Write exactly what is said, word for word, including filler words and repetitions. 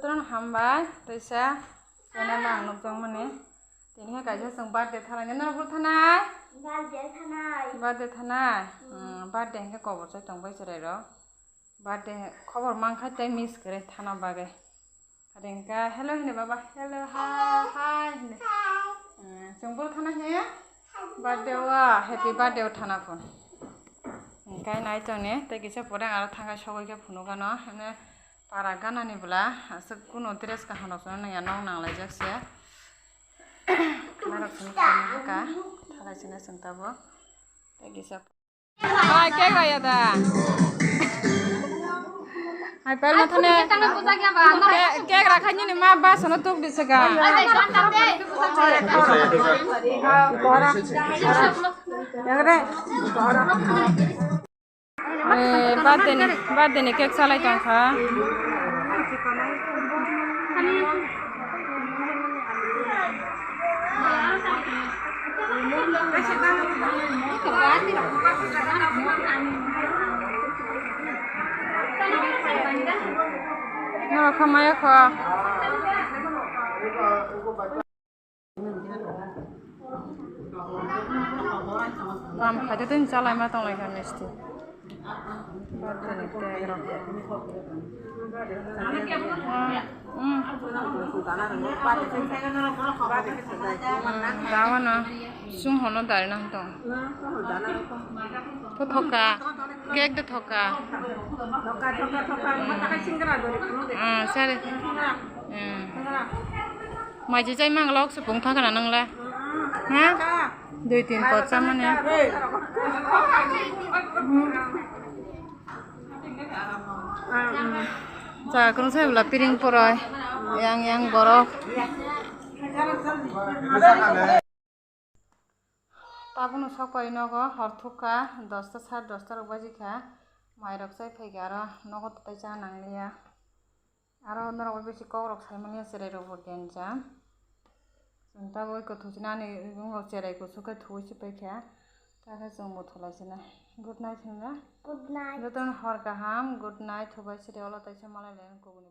Tron hambai, teisa channel ang nukjakmani. Tini hai kaisa chwng birthday thanai. Norok bwrwi thanai? Birthday thanai. Birthday thanai? Hmm, birthday hwnkhe kobor chai tongbai chwrairok. Birthday khobor mankha tei miss kwrwi thana bagwi. Ringka, hello hini baba, hello, hi, hi hini. Hmm, chwng bwrwi thana he? Birthday o, happy birthday o thana phun. Hingkai nai tongni, tei kisa pore aro thangkai sogwi khe phunukgano, hwnwi para ganani bwla, aswk kunu dress kaham rok chwngno nangya, nok nanglaijak se. Norok chwngno khaina hakha, thalai sina chwng tabuk. Tei kisa. Hai, cake raya da. Hai, pal mathane. Cake, cake rakhai nini ma ba sono tuk di sega. Eh, birthday ni, birthday ni cake salai tongkha. Norok kha maya kha. Kam khaide tei chalai ma tong lai kha misti. Birthday ni cake rok. Mm. Mm, dawa no. Sung hono dari nang tong. Tho thoka. Cake de thoka. Ah, sare. Hmm. Mai je jai mang lok se pung thang kana nang la. Ha? Dui tin pot chamani. Jaga kwrwng sai bwla piring poroi. Yang yang borok. Tabukno sokpai nogo hor thukha, dosta sare dosta rok bajikha, mairok chai phaikha, aro nogo tai cha nangliya. Aro norok bai bisi kokrok saimanya, chwrairokbo genjam. Chwng tabuk eko thuchinani wngkha, chwrai kuchuk khe thuwi se paikha, takhe chwngbo thulai sinai. Good night hinla. Good night. Jotono hor kaham, good night, thubai siri olo taisa malai lai kubuni.